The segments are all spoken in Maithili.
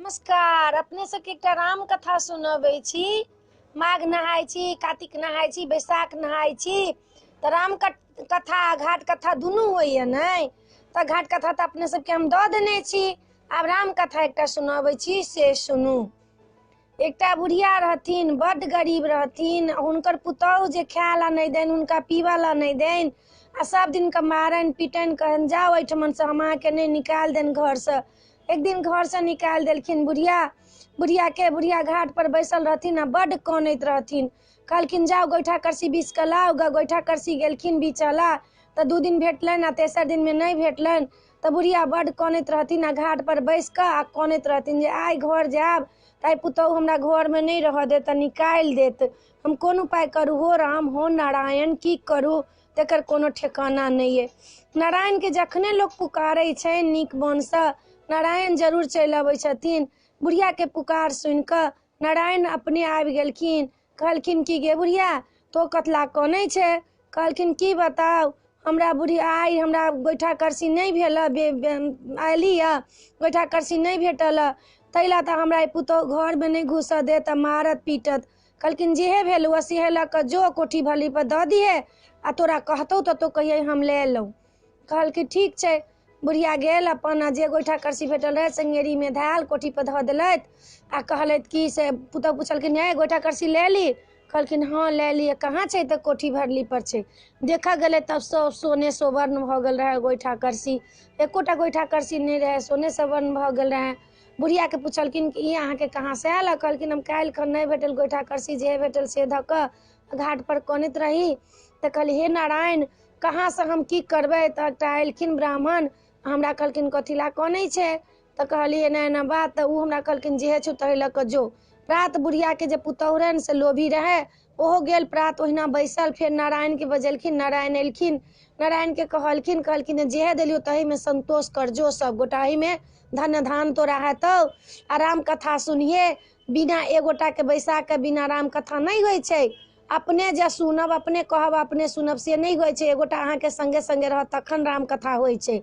नमस्कार। अपने सबके एकटा राम कथा सुनबै छी। माघ नहाय छी, कातिक नहाय छी, बैसाख नहाय छी, तऽ राम कथा घाट कथा दुनू होइए ने। तऽ घाट कथा तऽ अपने सबके हम दऽ देने छी, आब राम कथा एकटा सुनबै छी, से सुनू। एकटा बुढ़िया रहथिन, बड्ड गरीब रहथिन। हुनकर पुतहु जे खाय लए नहि दैन, हुनका पीबऽ लए नहि दैन, आ सब दिनके मारनि पिटनि, कहनि जाउ एहिठमनसँ, हम अहाँके नहि निकालि देन घरसँ। एक दिन घरसँ निकालि देलखिन बुढ़िया। बुढ़ियाके बुढ़िया घाट पर बैसल रहथिन आ बड्ड कनैत रहथिन। कहलखिन जाउ गोइठा करसी बीछ कऽ लाउ ग। गोइठा करसी गेलखिन बीछऽ ला, तऽ 2 दिन भेटलनि आ तेसर दिनमे नहि भेटलनि। तऽ बुढ़िया बड्ड कनैत रहथिन आ घाट पर बैस कऽ आ कनैत रहथिन जे आइ घर जायब तऽ आइ पुतहु हमरा घरमे नहि रहऽ देत आ निकालि देत, हम कोन उपाय करू, हो राम हो नारायण की करू, तकर कोनो ठेकाना नहि अइ। नारायणके जखने लोक पुकारै छै नीक मोनसँ, नारायण जरूर चलि अबै छथिन। बुढ़ियाके पुकार सुनि कऽ नारायण अपने आबि गेलखिन। कहलखिन कि गे बुढ़िया, तो कतला कनै छै? कहलखिन की बताउ, हमरा बुढ़ी आइ हमरा गोइठा करसी नहि भेल, अयली यऽ गोइठा करसी नहि भेटल, ताहि लए तऽ हमरा पुतहु घरमे नहि घुसऽ देत आ मारत पीटत। कहलखिन जेहे भेल ओ सेहे लऽ कऽ जो कोठी भलीपर दऽ दिहे, आ तोरा कहतौ तऽ तो कहियै हम ले एलहुँ। कहलखिन ठीक छै। बुढ़िया गेल अपन, आ जे गोइठा करसी भेटल रहै चंगेरीमे धयल कोठीपर धऽ देलथि आ कहलथि कि से पुतहु पुछलखिन हे गोइठा करसी ले ली? कहलखिन हँ ले लिए। कहाँ छै? तऽ कोठी भरली पर छै। देखऽ गेलै तब सब सोने सोवर्ण भऽ गेल रहै गोइठा करसी, एकोटा गोइठा करसी नहि रहै, सोने सवर्ण भऽ गेल रहै। बुढ़ियाके पुछलखिन कि ई अहाँके कहाँसँ आयल? कहलखिन हम काल्हि खन नहि भेटल गोइठा करसी, जे भेटल से धऽ कऽ घाट पर कनैत रही। तऽ कहली हे नारायण, कहाँसँ हम की करबै? तऽ एकटा एलखिन ब्राह्मण, हमरा कहलखिन कथी लए कनै छै? तऽ कहलियै एना एना बात। तऽ ओ हमरा कहलखिन जेहे छौ तही लऽ कऽ जो। प्रात बुढ़ियाके जे पुतहु रहनि से लोभी रहै, ओहो गेल प्रात ओहिना बैसल। फेर नारायणके बजेलखिन, नारायण एलखिन। नारायणके कहलखिन, कहलखिन जेहे देलियौ तहीमे संतोष कर जो, सब गोटा एहिमे धन धान तोरा हेतौ, आ राम कथा सुनिहे। बिना एगोटाके बैसा कऽ बिना राम कथा नहि होइ छै। अपने जे सुनब, अपने कहब, अपने सुनब, से नहि होइ छै। एगोटा अहाँके सङ्गे सङ्गे रहत तखन राम कथा होइ छै।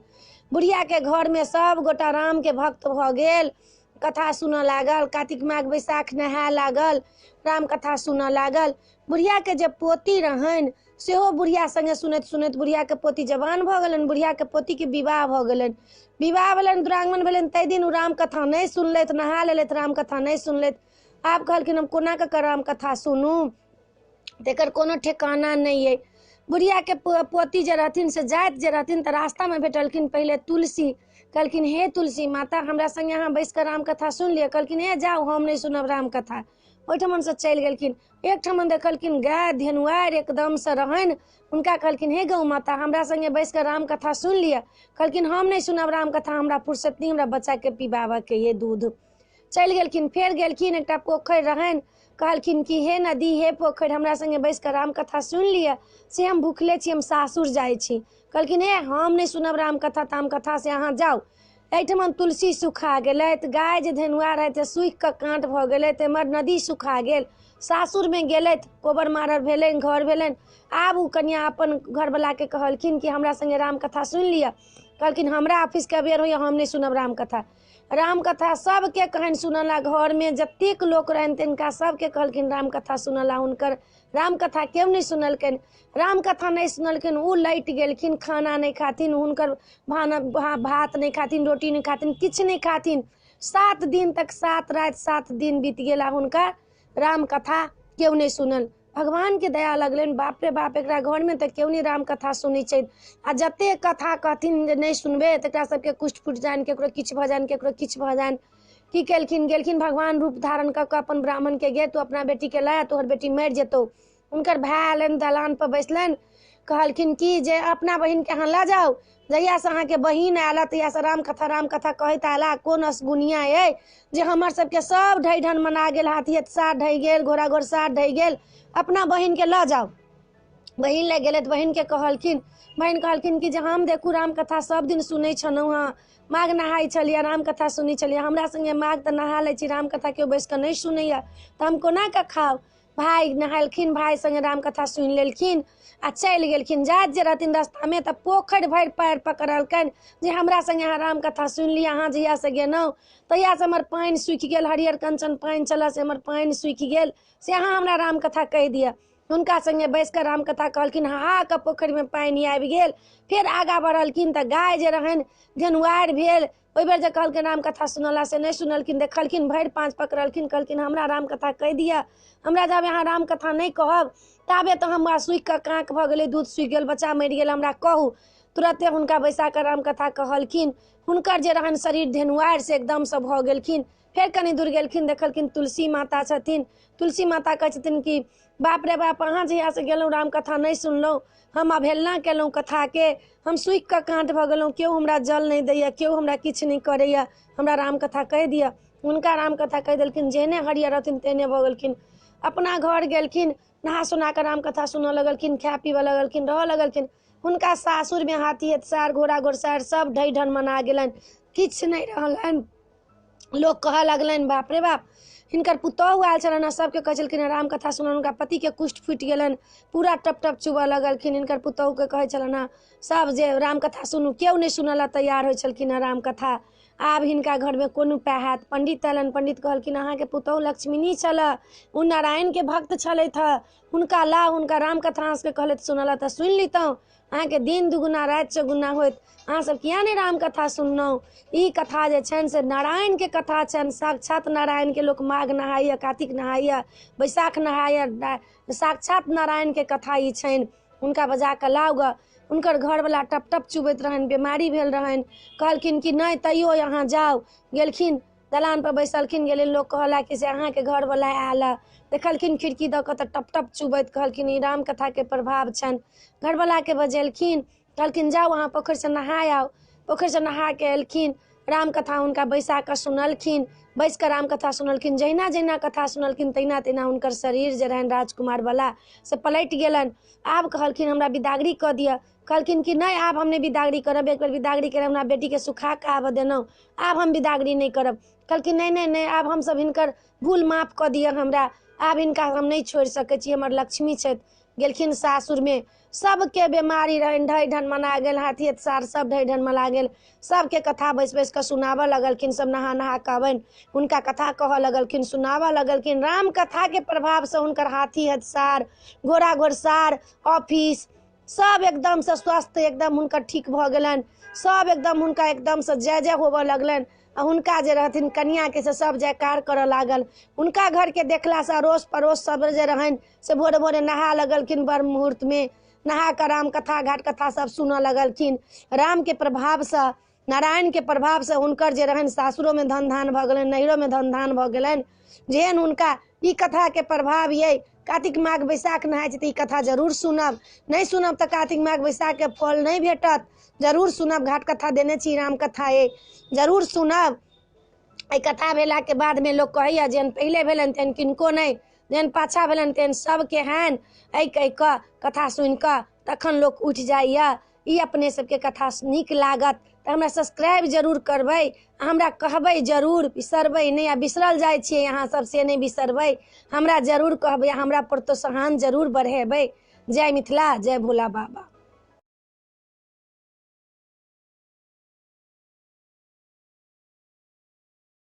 बुढ़ियाके घरमे सब गोटा रामके भक्त भऽ गेल, कथा सुनऽ लागल। कातिक माघ बैसाख नहाय लागल, राम कथा सुनऽ लागल। बुढ़ियाके जे पोती रहनि सेहो बुढ़िया सङ्गे सुनैत सुनैत बुढ़ियाके पोती जवान भऽ गेलनि। बुढ़ियाके पोतीके विवाह भऽ गेलनि। विवाह भेलनि, दुरागमन भेलनि, ताहि दिन ओ राम कथा नहि सुनलथि, नहा लेलथि, राम कथा नहि सुनलथि। आब कहलखिन हम कोना कऽ राम कथा सुनू, तकर कोनो ठेकाना नहि अइ। बुढ़ियाके पोती जे रहथिन से जाइत जे रहथिन तऽ रास्तामे भेटलखिन पहिले तुलसी। कहलखिन हे तुलसी माता, हमरा सङ्गे अहाँ बैस कऽ रामकथा सुनि लिअ। कहलखिन हे जाउ, हम नहि सुनब रामकथा। ओहिठमनसँ चलि गेलखिन। एकठमन देखलखिन गाय धेनुआरि एकदमसँ रहनि। हुनका कहलखिन हे गौ माता, हमरा सङ्गे बैस कऽ रामकथा सुनि लिअ। कहलखिन हम नहि सुनब रामकथा, हमरा फुर्सत नहि, हमरा बच्चाके पिबाबऽके ये दूध। चलि गेलखिन। फेर गेलखिन, एकटा पोखरि रहनि। कहलखिन कि हे नदी, हे पोखरि, हमरा सङ्गे बैस कऽ रामकथा सुनि लिअ, से हम भुखले छी, हम सासुर जाइ छी। कहलखिन हे हम नहि सुनब रामकथा तामकथा, से अहाँ जाउ। एहिठमन तुलसी सुखा गेलथि, गाय जे धेनुआ रहथि सूखि कऽ काँट भऽ गेलथि, एम्हर नदी सुखा गेल। सासुरमे गेलथि, कोबर मारल भेलनि, घर भेलनि। आब ओ कनिआ अपन घरवलाके कहलखिन कि हमरा सङ्गे रामकथा सुनि लिअ। कहलखिन हमरा ऑफिसके अबेर होइए, हम नहि सुनब रामकथा। रामकथा सबके कहनि सुनला, घरमे जतेक लोक रहनि तिनका सबके कहलखिन रामकथा सुनला। हुनकर रामकथा केओ नहि सुनलकनि। रामकथा नहि सुनलखिन, ओ लटि गेलखिन, खाना नहि खाथिन, हुनकर भात नहि खाथिन, रोटी नहि खाथिन, किछु नहि खाथिन। 7 दिन तक, 7 राति 7 दिन बीत गेला, हुनका रामकथा केओ नहि सुनल। भगवानके दया लगलनि, बाप रे बाप, एकरा घरमे तऽ केओ नहि रामकथा सुनै छै, आ जतेक कथा कहथिन जे नहि सुनबै तकरा सबके कुष्ठ फुटि जानि, ककरो किछु भऽ जानि, ककरो किछु भऽ जानि। की केलखिन, गेलखिन भगवान रूप धारण कऽ कऽ अपन ब्राह्मणके गे तू अपना बेटीके लए, तोहर बेटी मरि जेतौ। हुनकर भाय अयलनि, दलानपर बैसलनि, कहलखिन कि जे अपना बहिनके अहाँ लऽ जाउ, जहियासँ अहाँके बहिन आयल तहियासँ रामकथा रामकथा कहैत आयला, कोन असगुनिया अइ जे हमर सबके सब ढहि ढन मना गेल, हाथी साथ ढहि गेल, घोड़ा घोड़सार ढहि गेल, अपना बहिनके लऽ जाउ। बहिन लग गेलै तऽ बहिनके कहलखिन, बहिन कहलखिन कि जे हम देखू रामकथा सब दिन सुनै छलहुँ हँ, माघ नहाइ छलियै, रामकथा सुनै छलियै, हमरा सङ्गे माघ तऽ नहा लै छी, रामकथा केओ बैस कऽ नहि सुनैया, तऽ हम कोना कऽ खाउ? भाय नहेलखिन, भाय संगे रामकथा सुनि लेलखिन आ चलि गेलखिन। जाइत जे रहथिन रास्तामे तऽ पोखरि भरि पैर पकड़लकनि जे हमरा संगे अहाँ रामकथा सुनि लिअ, अहाँ जहियासँ गेलहुँ तहियासँ हमर पानि सूखि गेल, हरियर कंचन पानि छलए से हमर पानि सूखि गेल, से अहाँ हमरा रामकथा कहि दिअ। हुनका संगे बैस कऽ रामकथा कहलखिन, हा कऽ पोखरिमे पानि आबि गेल। फेर आगाँ बढ़लखिन तऽ गाय जे रहनि धेनुआरि भेल। ओहि बेर जे कहलखिन रामकथा सुनला से नहि सुनलखिन, देखलखिन भरि पाँच पकड़लखिन, कहलखिन हमरा रामकथा कहि दिअ, हमरा जाबे अहाँ रामकथा नहि कहब ताबे तऽ हमरा सूखि कऽ काँक भऽ गेलै, दूध सूखि गेल, बच्चा मरि गेल, हमरा कहू। तुरते हुनका बैसा कऽ रामकथा कहलखिन। हुनकर जे रहनि शरीर धेनुआरि से एकदमसँ भऽ गेलखिन। फेर कनि दूर गेलखिन, देखलखिन तुलसी माता छथिन। तुलसी माता कहै छथिन कि बाप रे बाप, अहाँ जहियासँ गेलहुँ रामकथा नहि सुनलहुँ, हम अवहेलना केलहुँ कथाके, हम सूखि कऽ काँट भऽ गेलहुँ, केओ हमरा जल नहि दैए, केओ हमरा किछु नहि करैए, हमरा रामकथा कहि दिअ। हुनका रामकथा कहि देलखिन, जेहने हरियर रहथिन तेहने भऽ गेलखिन। अपना घर गेलखिन, नहा सोना कऽ रामकथा सुनऽ लगलखिन, खाय पीबऽ लगलखिन, रहऽ लगलखिन। हुनका सासुरमे हाथी हेतसार घोड़ा घोड़सार सब ढहि ढन मना गेलनि, किछु नहि रहलनि। लोक कहऽ लगलनि बाप रे बाप, हिनकर पुतोहु आयल छलनि हँ, सबके कहै छलखिन हँ रामकथा सुनल। हुनका पतिके कुष्ठ फुटि गेलनि, पूरा टप टप चुबऽ लगलखिन। हिनकर पुतोहुके कहै छलनि हँ सब जे रामकथा सुनू, केओ नहि सुनऽ लए तैयार होइ छलखिन हँ रामकथा। आब हिनका घरमे कोन उपाय हैत? पंडित अयलनि, पंडित कहलखिन अहाँके पुतोहु लक्ष्मिनी छलए, ओ नारायणके भक्त छलथि हँ, हुनका लाउ, हुनका रामकथा अहाँ सबके कहलथि सुनऽ लए तऽ सुनि लितहुँ, अहाँके दिन दुगुना राति चौगुना होइत, अहाँ सब किया नहि रामकथा सुनलहुँ? ई कथा जे छनि से नारायणके कथा छनि। साक्षात नारायणके लोक माघ नहाइए, कातिक नहाइए, बैसाख नहाइए, साक्षात नारायणके कथा ई छनि। हुनका बजा कऽ लाउ गऽ। हुनकर घरवला टप टप चुबैत रहनि, बेमारी भेल रहनि। कहलखिन कि नहि तैयो अहाँ जाउ। गेलखिन, दलानपर बैसलखिन, गेलनि, लोक कहलक कि से अहाँके घरवला आयल हँ। देखलखिन खिड़की दऽ कऽ तऽ टप टप चुबैत। कहलखिन ई रामकथाके प्रभाव छनि। घरवलाके बजेलखिन, कहलखिन जाउ अहाँ पोखरिसँ नहा आउ। पोखरिसँ नहा कऽ एलखिन, रामकथा हुनका बैसा कऽ सुनलखिन। बैस कऽ रामकथा सुनलखिन, जहिना जहिना कथा सुनलखिन तहिना तहिना हुनकर शरीर जे रहनि राजकुमारवला से पलटि गेलनि। आब कहलखिन हमरा बिदागरी कऽ दिअ। कहलखिन कि नहि आब हम नहि बिदागरी करब, एक बेर बिदागरी करब, हमरा बेटीके सुखा कऽ आबऽ देलहुँ, आब हम बिदागरी नहि करब। कहलखिन नहि नहि नहि, आब हमसब हिनकर भूल माफ कऽ दिअ हमरा, आब हिनका हम नहि छोड़ि सकै छी, हमर लक्ष्मी छथि। गेलखिन सासुरमे, सबके बेमारी रहनि, ढहि ढन मना गेल, हाथी सार सब ढहि ढन मना गेल। सबके कथा बैस बैस कऽ सुनाबऽ लगलखिन, सब नहा नहा कऽ अबनि, हुनका कथा कहऽ लगलखिन, सुनाबऽ लगलखिन। रामकथाके प्रभावसँ हुनकर हाथी हथसार घोड़ा घोड़सार ऑफिस सब एकदमसँ स्वस्थ, एकदम हुनकर ठीक भऽ गेलनि। सब एकदम हुनका एकदमसँ जय जय होबऽ लगलनि। आ हुनका जे रहथिन कनियाके से सब जयकार करऽ लागल। हुनका घरके देखलासँ अड़ोस पड़ोस सब जे रहनि से भोरे भोरे नहा लगलखिन, ब्रह्म मुहूर्तमे नहा कऽ रामकथा घाट कथा सब सुनऽ लगलखिन। रामके प्रभावसँ, नारायणके प्रभावसँ हुनकर जे रहनि सासुरोमे धन धान भऽ गेलनि, नैहरोमे धन धान भऽ गेलनि। जेहन हुनका ई कथाके प्रभाव अइ, कातिक माघ बैसाख नहाइ छै तऽ ई कथा जरूर सुनब, नहि सुनब तऽ कातिक माघ बैसाखके फल नहि भेटत। जरूर सुनब, घाट कथा देने छी, रामकथा अइ, जरूर सुनब। एहि कथा भेलाके बादमे लोक कहैए जेहन पहिले भेलनि तेहन किनको नहि, जेहन पाछाँ भेलनि तेहन सबके हैन। एहि कहि कऽ कथा सुनिकऽ तखन लोक उठि जाइए। ई अपने सबके कथा नीक लागत तऽ हमरा सब्सक्राइब जरूर करबै, हमरा कहबै जरूर, बिसरबै नहि। आ बिसरल जाइ छियै अहाँ सब, से नहि बिसरबै, हमरा जरूर कहबै, हमरा प्रोत्साहन जरूर बढ़ेबै। जय मिथिला, जय भोला बाबा।